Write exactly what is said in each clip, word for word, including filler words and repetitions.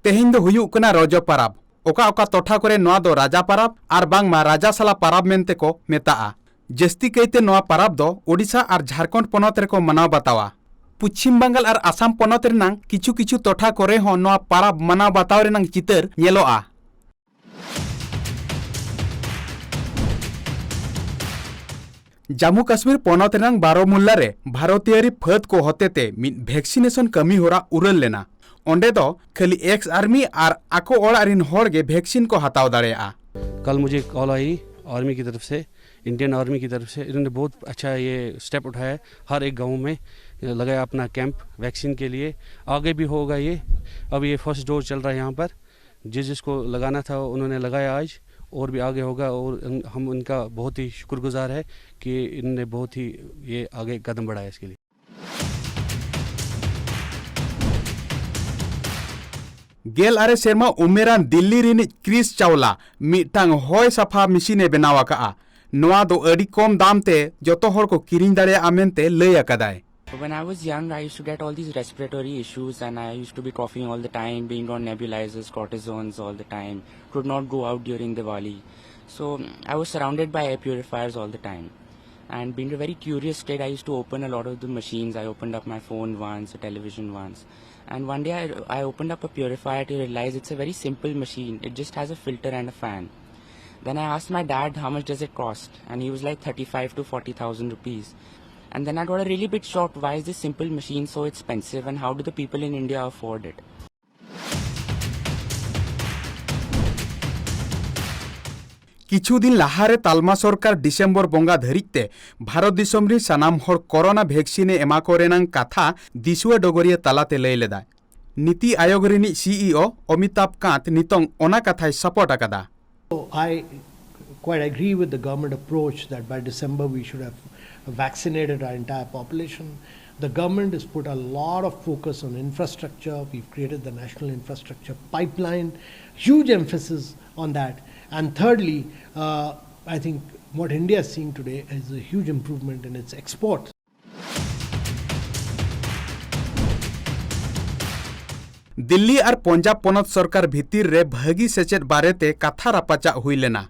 ᱛᱮᱦᱮᱧ ᱫᱚ ᱦᱩᱭᱩᱜ ᱠᱟᱱᱟ ᱨᱚᱡᱚ ᱯᱟᱨᱟᱵᱽ᱾ ᱚᱠᱟ ᱚᱠᱟ ᱴᱚᱴᱷᱟ ᱠᱚᱨᱮ ᱱᱚᱣᱟ ᱫᱚ ᱨᱟᱡᱟ ᱯᱟᱨᱟᱵᱽ ᱟᱨ ᱵᱟᱝᱢᱟ ᱨᱟᱡᱟ ᱥᱟᱞᱟ ᱯᱟᱨᱟᱵᱽ ᱢᱮᱱᱛᱮ ᱠᱚ ᱢᱮᱛᱟᱜᱼᱟ᱾ ᱡᱟᱹᱥᱛᱤ ᱠᱟᱭᱛᱮ ᱱᱚᱣᱟ ᱯᱟᱨᱟᱵᱽ ᱫᱚ ᱳᱰᱤᱥᱟ ᱟᱨ ᱡᱷᱟᱲᱠᱷᱚᱸᱰ ᱯᱚᱱᱚᱛ ᱨᱮᱠᱚ ᱢᱟᱱᱟᱣ ᱵᱟᱛᱟᱣᱟ᱾ ᱯᱚᱪᱷᱤᱢ ᱵᱟᱝᱜᱟᱞ ᱟᱨ ᱟᱥᱟᱢ ᱯᱚᱱᱚᱛ ᱨᱮᱱᱟᱝ ᱠᱤᱪᱷᱩ ᱠᱤᱪᱷᱩ ᱴᱚᱴᱷᱟ ᱠᱚᱨᱮ ᱦᱚᱸ ᱱᱚᱣᱟ ᱯᱟᱨᱟᱵᱽ ᱢᱟᱱᱟᱣ ᱵᱟᱛᱟᱣ ᱨᱮᱱᱟᱝ ᱪᱤᱛᱟᱹᱨ ᱧᱮᱞᱚᱜᱼᱟ᱾ ᱡᱟᱢᱢᱩ ᱠᱟᱥᱢᱤᱨ ᱯᱚᱱᱚᱛ ᱨᱮᱱᱟᱝ ᱵᱟᱨᱚᱢᱩᱞᱞᱟ ᱨᱮ ᱵᱷᱟᱨᱚᱛᱤᱭᱟᱹᱨᱤ ᱯᱷᱟᱹᱫ ᱠᱚ ᱦᱚᱛᱮᱛᱮ ᱢᱤᱫ ᱵᱷᱮᱠᱥᱤᱱᱮᱥᱚᱱ ᱠᱟᱹᱢᱤ ᱦᱚᱨᱟ ᱩᱨᱟᱹᱞ ᱞᱮᱱᱟ᱾ ᱚᱸᱰᱮ ᱫᱚ ᱠᱷᱟᱹᱞᱤ ᱮᱠᱥ ᱟᱨᱢᱤ ᱟᱨ ᱟᱠᱚ ᱚᱲᱟᱜ ᱨᱤᱱ ᱦᱚᱲ ᱜᱮ ᱵᱷᱮᱠᱥᱤᱱ ᱠᱚ ᱦᱟᱛᱟᱣ ᱫᱟᱲᱮᱭᱟᱜᱼᱟ᱾ कल मुझे कॉल आई आर्मी की तरफ से, इंडियन आर्मी की तरफ से। इन्होंने बहुत अच्छा ये स्टेप उठाया है। हर एक गांव में लगाया अपना कैंप वैक्सीन के लिए। आगे भी होगा ये। अब ये फर्स्ट डोज चल रहा है यहाँ पर। जिस जिसको लगाना था उन्होंने लगाया आज, और भी आगे होगा। और हम उनका बहुत ही शुक्रगुजार है कि इनने बहुत ही ये आगे कदम बढ़ाया इसके लिए। ᱜᱮᱞ ᱟᱨᱮ ᱥᱮᱨᱢᱟ ᱩᱢᱮᱨᱟᱱ ᱫᱤᱞᱞᱤ ᱨᱤᱱᱤᱡ ᱠᱨᱤᱥ ᱪᱟᱣᱞᱟ ᱢᱤᱫᱴᱟᱝ ᱦᱚᱭ ᱥᱟᱯᱷᱟ ᱢᱮᱥᱤᱱ ᱮ ᱵᱮᱱᱟᱣ ᱟᱠᱟᱫᱼᱟ᱾ ᱱᱚᱣᱟ ᱫᱚ ᱟᱹᱰᱤ ᱠᱚᱢ ᱫᱟᱢ ᱛᱮ ᱡᱚᱛᱚ ᱦᱚᱲ ᱠᱚ ᱠᱤᱨᱤᱧ ᱫᱟᱲᱮᱭᱟᱜᱼᱟ ᱢᱮᱱᱛᱮ ᱞᱟᱹᱭ ᱟᱠᱟᱫᱟᱭ᱾ When I was young, I used to get all these respiratory issues and I used to be coughing all the time, being on nebulizers, cortisones all the time, could not go out during Diwali. So I was surrounded by air purifiers all the time. And being a very curious kid, I used to open a lot of the machines. I opened up my phone once, a television once. And one day I, I opened up a purifier to realize it's a very simple machine. It just has a filter and a fan. Then I asked my dad how much does it cost, and he was like thirty-five to forty thousand rupees. And then I got a really big shock. Why is this simple machine so expensive, and how do the people in India afford it? ᱠᱤᱪᱷᱩ ᱫᱤᱱ ᱞᱟᱦᱟᱨᱮ ᱛᱟᱞᱢᱟ ᱥᱚᱨᱠᱟᱨ December ᱵᱚᱸᱜᱟ ᱫᱷᱟᱹᱨᱤᱡ ᱛᱮ ᱵᱷᱟᱨᱚᱛ ᱫᱤᱥᱚᱢ ᱨᱤᱱ ᱥᱟᱱᱟᱢ ᱦᱚᱲ ᱠᱚᱨᱳᱱᱟ ᱵᱷᱮᱠᱥᱤᱱ ᱮ ᱮᱢᱟ ᱠᱚ ᱨᱮᱱᱟᱝ ᱠᱟᱛᱷᱟ ᱫᱤᱥᱩᱣᱟᱹ ᱰᱚᱜᱚᱨᱤᱭᱟᱹ ᱛᱟᱞᱟᱛᱮ ᱞᱟᱹᱭ ᱞᱮᱫᱟᱭ᱾ ᱱᱤᱛᱤ ᱟᱭᱳᱜᱽ ᱨᱤᱱᱤᱡ ᱥᱤᱤᱳ ᱚᱢᱤᱛᱟᱵᱷ ᱠᱟᱱᱛ ᱱᱤᱛᱚᱝ ᱚᱱᱟ ᱠᱟᱛᱷᱟᱭ ᱥᱟᱯᱚᱴ ᱟᱠᱟᱫᱟ᱾ I quite agree with the government approach that by December we should have vaccinated our entire population. The government has put a lot of focus on infrastructure. We've created the National Infrastructure Pipeline, huge emphasis on that. And thirdly, uh, I think what India is seeing today is a huge improvement in its exports. Delhi ᱟᱨ ᱯᱚᱧᱡᱟᱵᱽ ᱯᱚᱱᱚᱛ ᱥᱚᱨᱠᱟᱨ ᱵᱷᱤᱛᱤᱨ ᱨᱮ ᱵᱷᱟᱹᱜᱤ ᱥᱮᱪᱮᱫ ᱵᱟᱨᱮᱛᱮ ᱠᱟᱛᱷᱟ ᱨᱟᱯᱟᱪᱟᱜ ᱦᱩᱭ ᱞᱮᱱᱟ᱾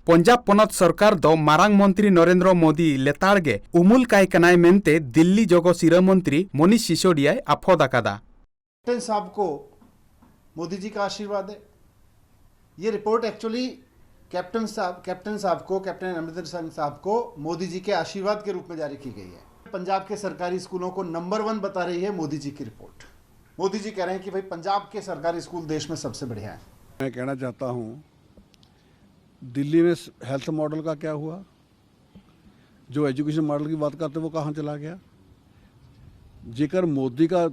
ᱯᱚᱧᱡᱟᱵᱽ ᱯᱚᱱᱚᱛ ᱥᱚᱨᱠᱟᱨ ᱫᱚ ᱢᱟᱨᱟᱝ ᱢᱚᱱᱛᱨᱤ ᱱᱚᱨᱮᱱᱫᱨᱚ ᱢᱳᱫᱤ ᱞᱮᱛᱟᱲ ᱜᱮ ᱩᱢᱩᱞ ᱠᱟᱭ ᱠᱟᱱᱟᱭ ᱢᱮᱱᱛᱮ ᱫᱤᱞᱞᱤ ᱡᱚᱜᱚ ᱥᱤᱨᱟᱹ ᱢᱚᱱᱛᱨᱤ ᱢᱚᱱᱤᱥ ᱥᱤᱥᱳᱰᱤᱭᱟᱭ ᱟᱯᱷᱚᱫ ᱟᱠᱟᱫᱟ᱾ कैप्टन साहब को मोदी जी का आशीर्वाद है। ये रिपोर्ट एक्चुअली कैप्टन साहब कैप्टन साहब को कैप्टन अमरिंदर सिंह साहब को मोदी जी के आशीर्वाद के रूप में जारी की गई है। पंजाब के सरकारी स्कूलों को नंबर वन बता रही है मोदी जी की रिपोर्ट। मोदी जी कह रहे हैं कि भाई पंजाब के सरकारी स्कूल देश में सबसे बढ़िया है। मैं कहना चाहता हूँ, दिल्ली में हेल्थ मॉडल का क्या हुआ? जो एजुकेशन मॉडल की बात करते, वो कहाँ चला गया? जेकर मोदी का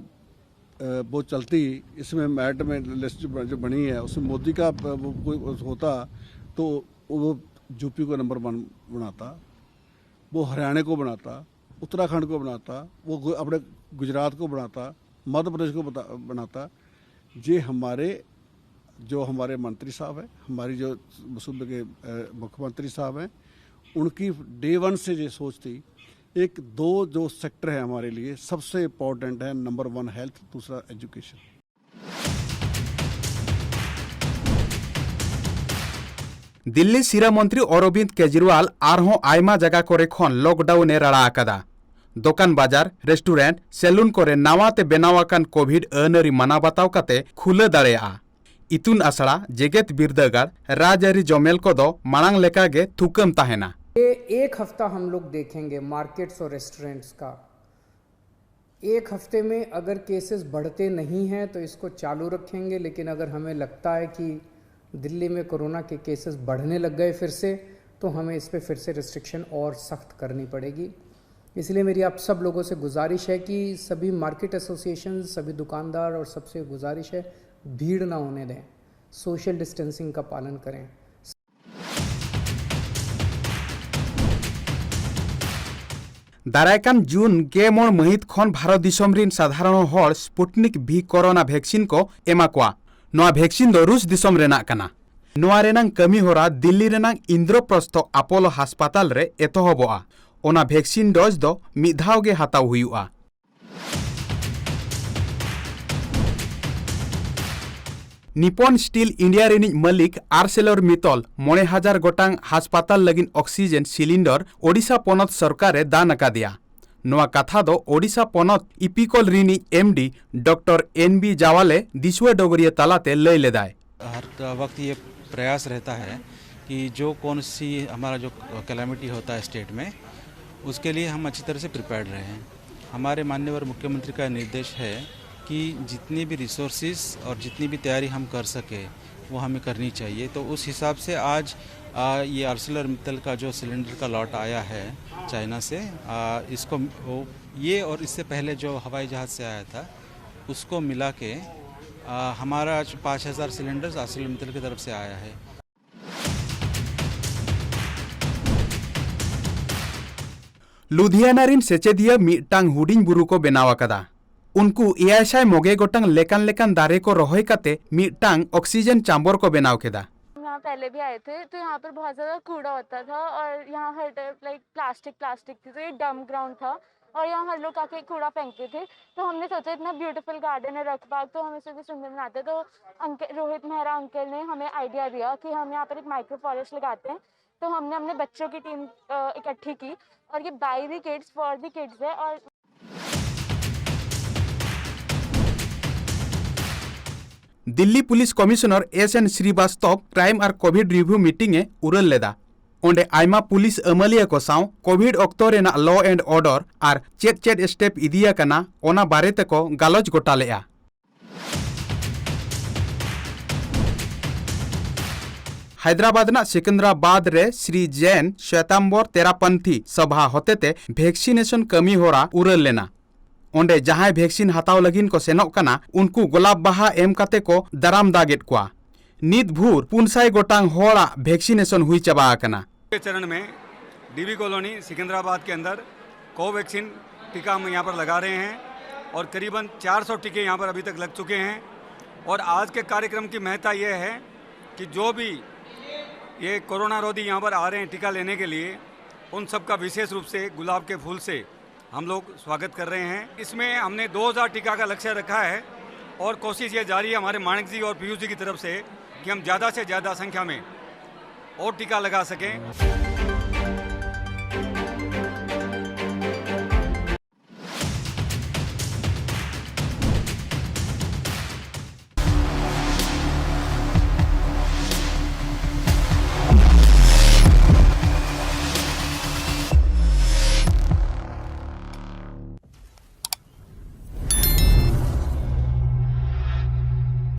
अ, वो चलती, इसमें मेरिट में लिस्ट जो ब- जो बनी है, उसमें मोदी का अ, वो कोई होता, तो वो यूपी को नंबर वन बनाता, वो हरियाणा को बनाता, उत्तराखंड को बनाता, वो गु- अपने गुजरात को बनाता, मध्य प्रदेश को बता- बनाता। ये हमारे जो हमारे मंत्री साहब हैं, हमारी जो सूबे के अ, मुख्यमंत्री साहब हैं, उनकी डे वन से ये सोच थी। एक दो जो सेक्टर है हमारे लिए सबसे इम्पोर्टेंट है, नंबर वन हेल्थ, दूसरा एजुकेशन। ᱫᱤᱞᱞᱤ ᱥᱤᱨᱟᱹ ᱢᱚᱱᱛᱨᱤ ᱚᱨᱚᱵᱤᱱᱫ ᱠᱮᱡᱨᱤᱣᱟᱞ ᱟᱨᱦᱚᱸ ᱟᱭᱢᱟ ᱡᱟᱭᱜᱟ ᱠᱚᱨᱮ ᱠᱷᱚᱱ ᱞᱚᱠᱰᱟᱣᱩᱱ ᱮ ᱨᱟᱲᱟ ᱟᱠᱟᱫᱟ᱾ ᱫᱚᱠᱟᱱ ᱵᱟᱡᱟᱨ, ᱨᱮᱥᱴᱩᱨᱮᱱᱴ, ᱥᱮᱞᱩᱱ ᱠᱚᱨᱮ ᱱᱟᱣᱟ ᱛᱮ ᱵᱮᱱᱟᱣ ᱟᱠᱟᱱ ᱠᱳᱵᱷᱤᱰ ᱟᱹᱱᱟᱹᱨᱤ ᱢᱟᱱᱟᱣ ᱵᱟᱛᱟᱣ ᱠᱟᱛᱮ ᱠᱷᱩᱞᱟᱹ ᱫᱟᱲᱮᱭᱟᱜᱼᱟ᱾ ᱤᱛᱩᱱ ᱟᱥᱲᱟ, ᱡᱮᱜᱮᱛ ᱵᱤᱨᱫᱟᱹᱜᱟᱲ, ᱨᱟᱡᱽᱟᱹᱨᱤ ᱡᱚᱢᱮᱞ ᱠᱚᱫᱚ ᱢᱟᱲᱟᱝ ᱞᱮᱠᱟᱜᱮ ᱛᱷᱩᱠᱟᱹᱢ ᱛᱟᱦᱮᱱᱟ᱾ ये एक हफ्ता हम लोग देखेंगे मार्केट्स और रेस्टोरेंट्स का। एक हफ्ते में अगर केसेस बढ़ते नहीं हैं तो इसको चालू रखेंगे, लेकिन अगर हमें लगता है कि दिल्ली में कोरोना के केसेस बढ़ने लग गए फिर से, तो हमें इस पे फिर से रिस्ट्रिक्शन और सख्त करनी पड़ेगी। इसलिए मेरी आप सब लोगों से गुजारिश है कि सभी मार्केट एसोसिएशन, सभी दुकानदार और सबसे गुजारिश है, भीड़ ना होने दें, सोशल डिस्टेंसिंग का पालन करें। ᱫᱟᱨᱟᱭ ᱠᱟᱱ ᱡᱩᱱ ᱜᱮᱞ ᱢᱚᱬᱮ ᱢᱟᱹᱦᱤᱛ ᱠᱷᱚᱱ ᱵᱷᱟᱨᱚᱛ ᱫᱤᱥᱚᱢ ᱨᱤᱱ ᱥᱟᱫᱷᱟᱨᱚᱱ ᱦᱚᱲ ᱥᱯᱩᱴᱱᱤᱠ ᱵᱷᱤ ᱠᱚᱨᱳᱱᱟ ᱵᱷᱮᱠᱥᱤᱱ ᱠᱚ ᱮᱢᱟ ᱠᱚᱣᱟ᱾ ᱱᱚᱣᱟ ᱵᱷᱮᱠᱥᱤᱱ ᱫᱚ ᱨᱩᱥ ᱫᱤᱥᱚᱢ ᱨᱮᱱᱟᱜ ᱠᱟᱱᱟ᱾ ᱱᱚᱣᱟ ᱨᱮᱱᱟᱝ ᱠᱟᱹᱢᱤ ᱦᱚᱨᱟ ᱫᱤᱞᱞᱤ ᱨᱮᱱᱟᱝ ᱤᱱᱫᱨᱚᱯᱨᱚᱥᱛᱷᱚ ᱟᱯᱳᱞᱳ ᱦᱟᱥᱯᱟᱛᱟᱞ ᱨᱮ ᱮᱛᱚᱦᱚᱵᱚᱜᱼᱟ᱾ ᱚᱱᱟ ᱵᱷᱮᱠᱥᱤᱱ ᱰᱳᱡᱽ ᱫᱚ ᱢᱤᱫ ᱫᱷᱟᱣ ᱜᱮ ᱦᱟᱛᱟᱣ ᱦᱩᱭᱩᱜᱼᱟ᱾ ᱱᱤᱯᱚᱱ ᱥᱴᱤᱞ ᱤᱱᱰᱤᱭᱟ ᱨᱤᱱᱤᱡ ᱢᱟᱹᱞᱤᱠ ᱟᱨᱥᱮᱞᱚᱨ ᱢᱤᱛᱚᱞ ᱢᱚᱬᱮ ᱦᱟᱡᱟᱨ ᱜᱚᱴᱟᱝ ᱦᱟᱥᱯᱟᱛᱟᱞ ᱞᱟᱹᱜᱤᱫ ᱚᱠᱥᱤᱡᱮᱱ ᱥᱤᱞᱤᱱᱰᱚᱨ ᱳᱰᱤᱥᱟ ᱯᱚᱱᱚᱛ ᱥᱚᱨᱠᱟᱨ ᱮ ᱫᱟᱱ ᱟᱠᱟᱫᱮᱭᱟ᱾ ᱱᱚᱣᱟ ᱠᱟᱛᱷᱟ ᱫᱚ ᱳᱰᱤᱥᱟ ᱯᱚᱱᱚᱛ ᱤᱯᱤᱠᱚᱞ ᱨᱤᱱᱤᱡ ᱮᱢᱰᱤ ᱰᱚᱠᱴᱚᱨ ᱮᱱ ᱵᱤ ᱡᱟᱣᱟᱞᱮ ᱫᱤᱥᱩᱣᱟᱹ ᱰᱚᱜᱚᱨᱤᱭᱟᱹ ᱛᱟᱞᱟᱛᱮ ᱞᱟᱹᱭ ᱞᱮᱫᱟᱭ᱾ हर वक्त ये प्रयास रहता है कि जो कौन सी हमारा जो कैलेमिटी होता है स्टेट में, उसके लिए हम अच्छी तरह से प्रिपेयर्ड रहें। हमारे माननीय मुख्यमंत्री का निर्देश है कि जितनी भी रिसोर्सेज और जितनी भी तैयारी हम कर सके, वो हमें करनी चाहिए। तो उस हिसाब से आज आ, ये आर्सेलर मित्तल का जो सिलेंडर का लॉट आया है चाइना से, आ, इसको वो, ये और इससे पहले जो हवाई जहाज़ से आया था, उसको मिला के आ, हमारा आज पाँच हज़ार सिलेंडर्स आर्सेलर मित्तल की तरफ से आया है। ᱞᱩᱫᱷᱤᱭᱟᱱᱟ ᱨᱤᱱ ᱥᱮᱪᱮᱫᱤᱭᱟᱹ ᱢᱤᱫᱴᱟᱝ ᱦᱩᱰᱤᱧ ᱵᱩᱨᱩ ᱠᱚ ᱵᱮᱱᱟᱣ ᱟᱠᱟᱫᱟ᱾ ᱩᱱᱠᱩ ᱮᱭᱟᱭ ᱥᱟᱭ ᱢᱚᱜᱮ ᱜᱚᱴᱟᱝ ᱞᱮᱠᱟᱱ ᱞᱮᱠᱟᱱ ᱫᱟᱨᱮ ᱠᱚ ᱨᱚᱦᱚᱭ ᱠᱟᱛᱮ ᱢᱤᱫᱴᱟᱝ ᱚᱠᱥᱤᱡᱮᱱ ᱪᱟᱢᱵᱚᱨ ᱠᱚ ᱵᱮᱱᱟᱣ ᱠᱮᱫᱟ᱾ यहाँ पहले भी आए थे, तो यहाँ पर बहुत ज़्यादा कूड़ा होता था और यहाँ हर टाइप, लाइक, प्लास्टिक प्लास्टिक थी, तो ये डंप ग्राउंड था और यहाँ हर लोग आके कूड़ा फेंकते थे। तो हमने सोचा, इतना ब्यूटीफुल गार्डन है रखबाग, तो हम इसे भी सुंदर बनाते हैं। तो अंकल, रोहित मेहरा अंकल ने हमें आइडिया दिया कि हम यहाँ पर एक माइक्रो फॉरेस्ट लगाते हैं। तो हमने अपने बच्चों की टीम इकट्ठी की और ये by the kids for the kids है। और Delhi police commissioner S N Srivastava crime ᱟᱨ ᱠᱳᱵᱷᱤᱰ ᱨᱤᱵᱷᱤᱭᱩ ᱢᱤᱴᱤᱝ ᱮ ᱩᱨᱟᱹᱞ ᱞᱮᱫᱟ᱾ ᱚᱸᱰᱮ ᱟᱭᱢᱟ ᱯᱩᱞᱤᱥ ᱟᱹᱢᱟᱹᱞᱤᱭᱟᱹ ᱠᱚ ᱥᱟᱶ ᱠᱳᱵᱷᱤᱰ ᱚᱠᱛᱚ ᱨᱮᱱᱟᱜ ᱞᱚ ᱮᱱᱰ ᱚᱨᱰᱟᱨ ᱟᱨ ᱪᱮᱫ ᱪᱮᱫ ᱥᱴᱮᱯ ᱤᱫᱤ ᱟᱠᱟᱱᱟ, ᱚᱱᱟ ᱵᱟᱨᱮ ᱛᱮᱠᱚ ᱜᱟᱞᱚᱪ ᱜᱚᱴᱟ ᱞᱮᱫᱼᱟ᱾ ᱦᱟᱭᱫᱨᱟᱵᱟᱫᱽ ᱨᱮᱱᱟᱜ ᱥᱮᱠᱮᱱᱫᱨᱟᱵᱟᱫᱽ ᱨᱮ ᱥᱨᱤ ᱡᱮᱱ ᱥᱣᱮᱛᱟᱢᱵᱚᱨ ᱛᱮᱨᱟᱯᱟᱱᱛᱷᱤ ᱥᱚᱵᱷᱟ ᱦᱚᱛᱮᱛᱮ ᱵᱷᱮᱠᱥᱤᱱᱮᱥᱚᱱ ᱠᱟᱹᱢᱤ ᱦᱚᱨᱟ ᱩᱨᱟᱹᱞ ᱞᱮᱱᱟ᱾ ᱚᱸᱰᱮ ᱡᱟᱦᱟᱸᱭ ᱵᱷᱮᱠᱥᱤᱱ ᱦᱟᱛᱟᱣ ᱞᱟᱹᱜᱤᱫ ᱠᱚ ᱥᱮᱱᱚᱜ ᱠᱟᱱᱟ, ᱩᱱᱠᱩ ᱜᱳᱞᱟᱯ ᱵᱟᱦᱟ ᱮᱢ ᱠᱟᱛᱮ ᱠᱚ ᱫᱟᱨᱟᱢ ᱫᱟᱜᱮᱫ ᱠᱚᱣᱟ᱾ ᱱᱤᱛ ᱵᱷᱳᱨ ᱯᱩᱱ ᱥᱟᱭ ᱜᱚᱴᱟᱝ ᱦᱚᱲᱟᱜ ᱵᱷᱮᱠᱥᱤᱱᱮᱥᱚᱱ ᱦᱩᱭ ᱪᱟᱵᱟ ᱟᱠᱟᱱᱟ᱾ के चरण में डीबी कॉलोनी सिकंदराबाद के अंदर कोवैक्सीन टीका हम यहाँ पर लगा रहे हैं और करीबन चार सौ टीके यहाँ पर अभी तक लग चुके हैं। और आज के कार्यक्रम की महत्ता यह है कि जो भी ये कोरोना रोधी यहाँ पर आ रहे हैं टीका लेने के लिए, उन सब का विशेष रूप से गुलाब के फूल से हम लोग स्वागत कर रहे हैं। इसमें हमने दो हज़ार टीका का लक्ष्य रखा है और कोशिश ये जारी है हमारे माणिक जी और पीयूष जी की तरफ से कि हम ज़्यादा से ज़्यादा संख्या में और टीका लगा सकें।